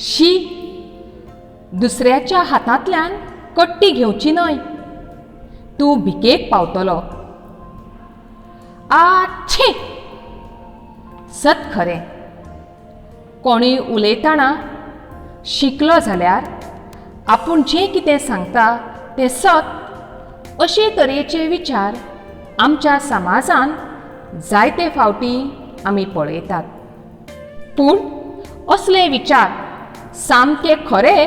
शी, दुसऱ्याच्या हातांतल्यान कट्टी घेवची न्हय, तूं भिकेक पावतलो. आच्छी! सत खरें, कोणूय उलयतना शिकलो जाल्यार आपूण जें कितें सांगता तें सत अशे तरेचे विचार आमच्या समाजान जायते फावटी आमी पळयतात. पूण असले विचार सामके खरे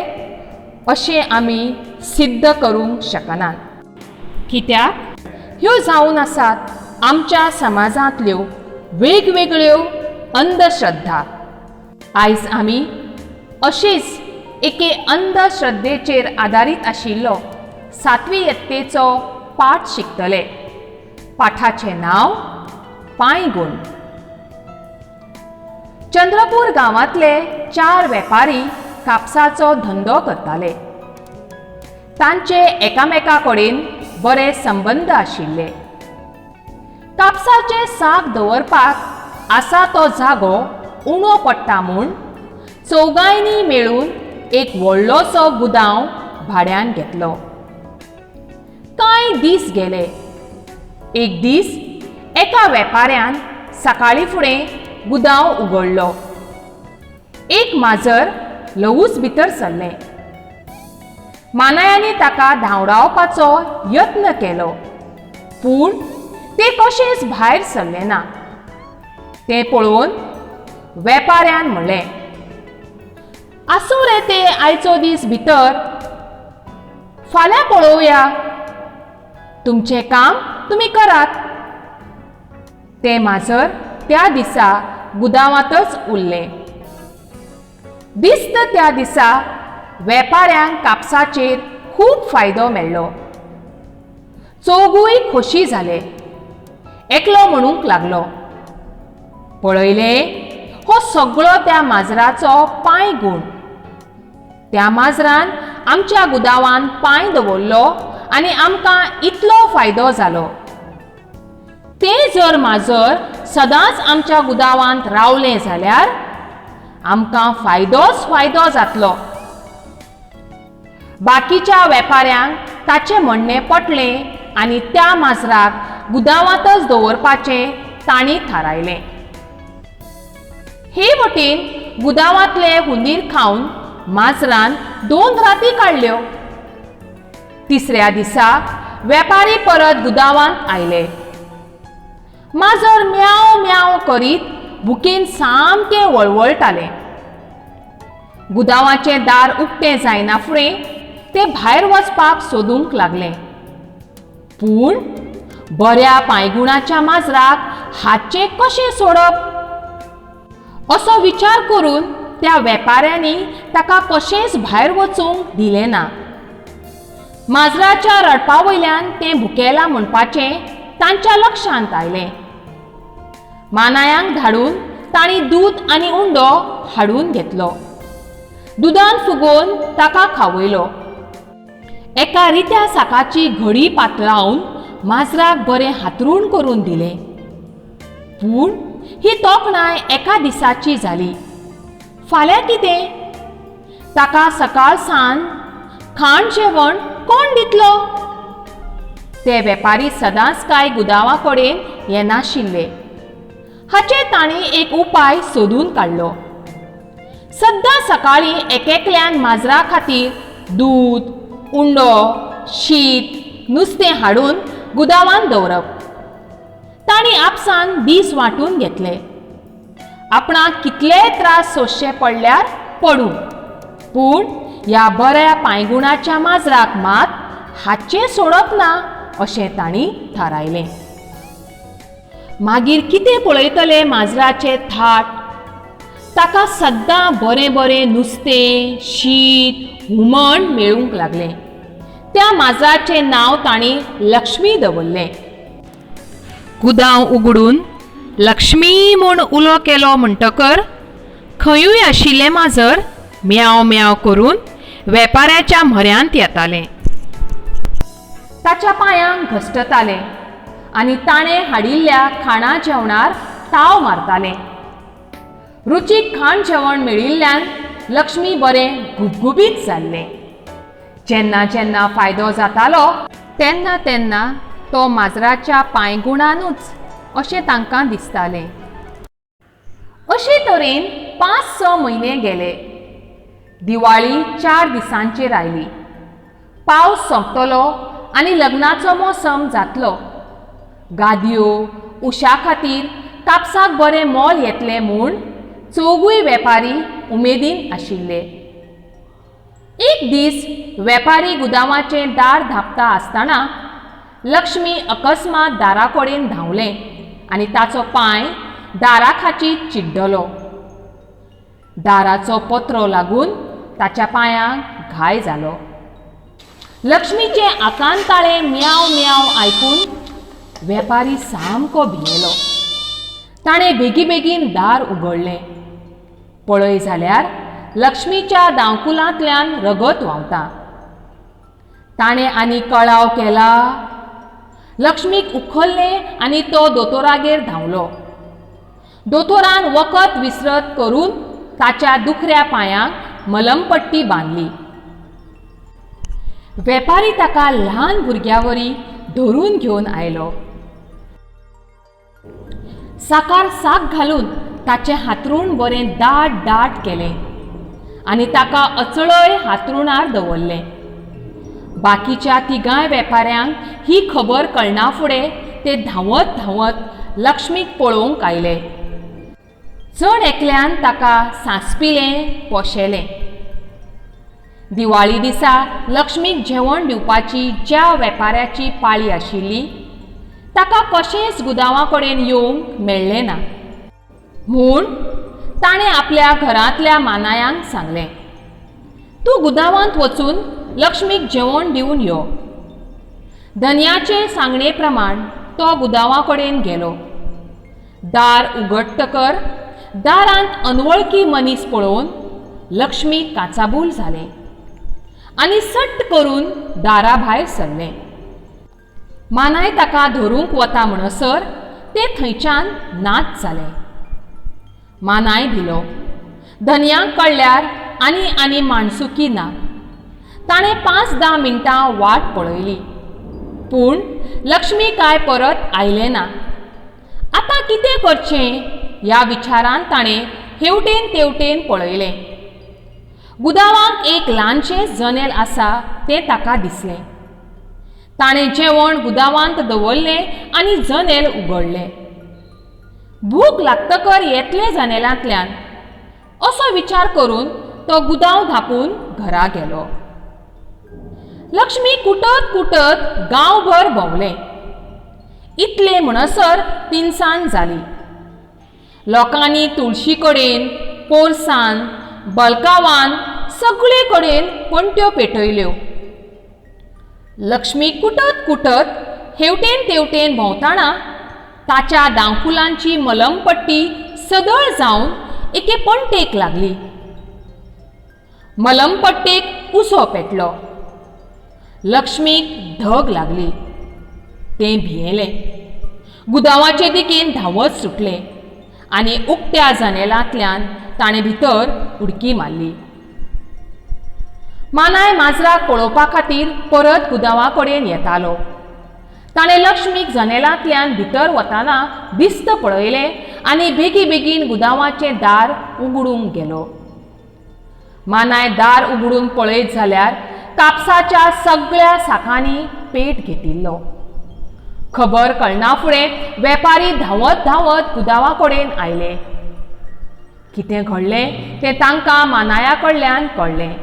अशें आमी सिद्ध करूंक शकनात. कित्याक ह्यो जावन आसात आमच्या समाजांतल्यो वेगवेगळ्यो अंधश्रद्धा. आयज आमी अशेच एके अंधश्रद्धेचेर आदारीत आशिल्लो सातवी यत्तेचो पाठ शिकतले. पाठाचें नांव पांयगुण. चंद्रपूर गांवांतले 4 वेपारी कापसाचो धंदो करताले. तांचे एकामेका कडेन बरे संबंद आशिल्ले. कापसाचे साक दवरपाक आसा तो जागो उणो पडटा म्हूण चौगांयनी मेळून एक व्हडलोसो गुदांव भाड्यान घेतलो. कांय दीस गेले. एक दीस एका वेपाऱ्यान सकाळीं फुडें गुदांव उगडलो. एक माजर ल्हवूच भितर सरलें. मानायांनी ताका धांवडावपाचो यत्न केलो, पूण तें कशेंच भायर सरलें ना. तें पळोवन वेपाऱ्यान म्हणलें, आसूं रे ते आयचो दीस भितर, फाल्यां पळोवया, तुमचें काम तुमी करात. तें माजर त्या दिसा गुदांवांतच उरलें. दिस्त त्या दिसा वेपाऱ्यांक कापसाचेर खूब फायदो मेळ्ळो. चौगूय खोशी जाले. एकलो म्हणूंक लागलो, पळयलें, हो सगळो त्या माजराचो पांयगूण. त्या माजरान आमच्या गुदांवान पांय दवरलो आनी आमकां इतलो फायदो जालो. तें जर माजर सदांच आमच्या गुदांवांत रावलें जाल्यार आमकां फायदोच फायदो जातलो. बाकीच्या वेपाऱ्यांक ताचें म्हणणें पटलें आनी त्या माजराक गुदांवांतच दवरपाचें तांणी थारायलें. हे वटेन गुदांवांतले हुंदीर खावन माजरान 2 राती काडल्यो. तिसऱ्या दिसा वेपारी परत गुदांवांत आयले. माजर म्याव म्याव करीत भुकेन सामकें वळवळटालें. गुदांवाचें दार उक्तें जायना फुडें तें भायर वचपाक सोदूंक लागलें. पूण बऱ्या पांयगुणाच्या माजराक हातचें कशें सोडप असो विचार करून त्या वेपाऱ्यांनी ताका कशेंच भायर वचूंक दिलें ना. माजराच्या रडपा वयल्यान तें भुकेलां म्हणपाचें तांच्या लक्षांत आयलें. मानायांक धाडून तांणी दूद आनी उंडो हाडून घेतलो. दुदान फुगोवन ताका खावयलो. एका रित्या साकाची घडी पातळावन माजराक बरें हातरूण करून दिलें. पूण ही तोखणाय एका दिसाची जाली. फाल्यां कितें? ताका सकाळ सान खाण जेवण कोण दितलो? ते वेपारी सदांच कांय गुदांवा कडेन येनाशिल्ले. हाचेर तांणी एक उपाय सोदून काडलो. सद्दां सकाळीं एकेकल्यान माजरा खातीर दूद, उंडो, शीत, नुस्तें हाडून गुदांवांत दवरप. तांणी आपसान दीस वांटून घेतले. आपणाक कितलेय त्रास सोंसचे पडल्यार पडूं, पूण ह्या बऱ्या पांयगुणाच्या माजराक मात हातचें सोडप ना अशें तांणी थारायलें. मागीर कितें पळयतले माजराचे थाट? ताका सद्दां बरें बरें नुस्तें, शीत, हुमण मेळूंक लागलें. त्या माजराचें नांव तांणी लक्ष्मी दवरलें. गुदांव उगडून लक्ष्मी म्हूण उलो केलो म्हणटकर खंयूय आशिल्लें माजर म्याव म्याव करून वेपाऱ्याच्या म्हऱ्यांत येतालें. ताच्या पांयांक घसटतालें आनी ताणें हाडिल्ल्या खाणा जेवणार ताव मारतालें. रुचीक खाण जेवण मेळिल्ल्यान लक्ष्मी बरें गुबगुबीत जाल्लें. जेन्ना जेन्ना फायदो जातालो तेन्ना तेन्ना तो माजराच्या पांयगुणानूच अशें तांकां दिसतालें. अशे तरेन 5-6 म्हयने गेले. दिवाळी 4 दिसांचेर आयली. पावस सोंपतलो आनी लग्नाचो मोसम जातलो. गादयो उशा खातीर कापसाक बरें मोल येतलें म्हूण चौगूय वेपारी उमेदीन आशिल्ले. एक दीस वेपारी गुदांवाचें दार धांपता आसतना लक्ष्मी अकस्मात दारा कडेन धांवलें आनी ताचो पांय दारा खाचीत चिड्डलो. दाराचो पत्रो लागून ताच्या पांयांक घाय जालो. लक्ष्मीचें आकांताळें म्याव म्याव आयकून वेपारी सामको भियेलो. ताणें बेगीबेगीन दार उगडलें. पळय जाल्यार लक्ष्मीच्या दांवकुलांतल्यान रगत व्हांवता. ताणें आनी कळाव केला. लक्ष्मीक उखल्लें आनी तो दोतोरागेर धांवलो. दोतोरान वखद विसरत करून ताच्या दुखऱ्या पांयांक मलमपट्टी बांदली. वेपारी ताका ल्हान भुरग्यावरी धरून घेवन आयलो. साकार साक घालून ताचें हातरूण बरें दाट दाट केलें आनी ताका अचळय हातरुणार दवरलें. बाकीच्या तिगांय वेपाऱ्यांक ही खबर कळना फुडें ते धांवत धांवत लक्ष्मीक पळोवंक आयले. जण एकल्यान ताका सांसपिलें, पोशेलें. दिवाळी दिसा लक्ष्मीक जेवण दिवपाची ज्या वेपाऱ्याची पाळी आशिल्ली ताका कशेंच गुदांवा कडेन येवंक मेळ्ळें ना म्हूण ताणें आपल्या घरांतल्या मानायांक सांगलें, तूं गुदांवांत वचून लक्ष्मीक जेवण दिवन यो. धनयाचे सांगणे प्रमाण तो गुदांवा कडेन गेलो. दार उगडटकर दारांत अनवळखी मनीस पळोवन लक्ष्मी काचाबूल जालें आनी सट्ट करून दारा भायर सरलें. मानाय ताका धरूंक वता म्हणसर तें थंयच्यान नाच जालें. मानाय भिलो. धनयांक कळ्ळ्यार आनी आनी माणसुकी ना. ताणें 5-10 मिनटां वाट पळयली, पूण लक्ष्मी काय परत आयलें ना. आतां कितें करचें ह्या विचारान ताणें हेवटेन तेवटेन पळयलें. गुदांवाक एक ल्हानशें जनेल आसा तें ताका दिसलें. ताणें जेवण गुदांवांत दवरलें आनी जनेल उगडलें. भूक लागतकर येतलें जनेलांतल्यान असो विचार करून तो गुदांव धांपून घरा गेलो. लक्ष्मी कुटत कुटत गांवभर भोंवलें. इतलें म्हणसर तिनसांज जाली. लोकांनी तुळशी कडेन, पोरसान, बलकावान सगळे कडेन पणट्यो पेटयल्यो. लक्ष्मी कुटत कुटत हेवटेन तेवटेन भोंवतना ताच्या दांकुलांची मलमपट्टी सदळ जावन एके पणटेक लागली. मलमपट्टेक उसो पेटलो. लक्ष्मीक धग लागली. तें भियेलें. गुदांवाचे दिकेन धांवत सुटलें आनी उक्त्या जनेलांतल्यान ताणें भितर उडकी मारली. मानाय माजराक पळोवपा खातीर परत गुदांवा कडेन येतालो. ताणें लक्ष्मीक जनेलांतल्यान भितर वतना दिस्त पळयलें आनी बेगीबेगीन गुदांवाचें दार उगडूंक गेलो. मानाय दार उगडून पळयत जाल्यार कापसाच्या सगळ्या साकांनी पेट घेतिल्लो. खबर कळना फुडें वेपारी धांवत धांवत गुदांवा कडेन आयले. कितें घडलें तें तांकां मानाया कडल्यान कळ्ळें.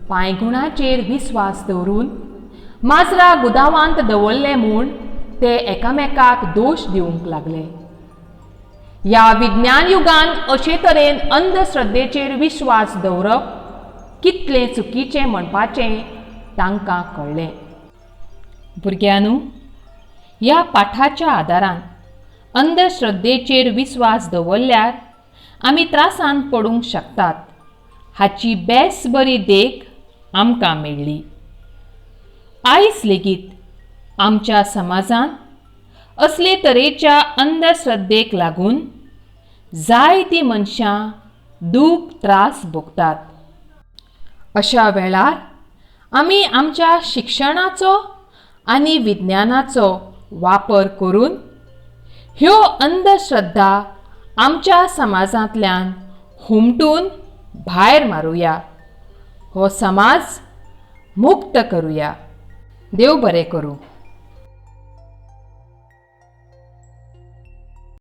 पांयगुणाचेर विस्वास दवरून माजरा गुदांवांत दवरलें म्हूण ते एकामेकाक दोश दिवंक लागले. ह्या विज्ञान युगान अशे तरेन अंधश्रद्धेचेर विश्वास दवरप कितलें चुकीचें म्हणपाचें तांकां कळ्ळें. भुरग्यांनो, ह्या पाठाच्या आदारान अंधश्रद्धेचेर विस्वास दवरल्यार आमी त्रासांत पडूंक शकतात हाची बेस बरी देख आमकां मेळ्ळी. आयज लेगीत आमच्या समाजांत असले तरेच्या अंधश्रद्धेक लागून जायतीं मनशां दूख त्रास भोगतात. अशा वेळार आमी आमच्या शिक्षणाचो आनी विज्ञानाचो वापर करून ह्यो अंधश्रद्धा आमच्या समाजांतल्यान हुमटून भायर मारुया. हो समाज मुक्त करुया. देव बरें करूं.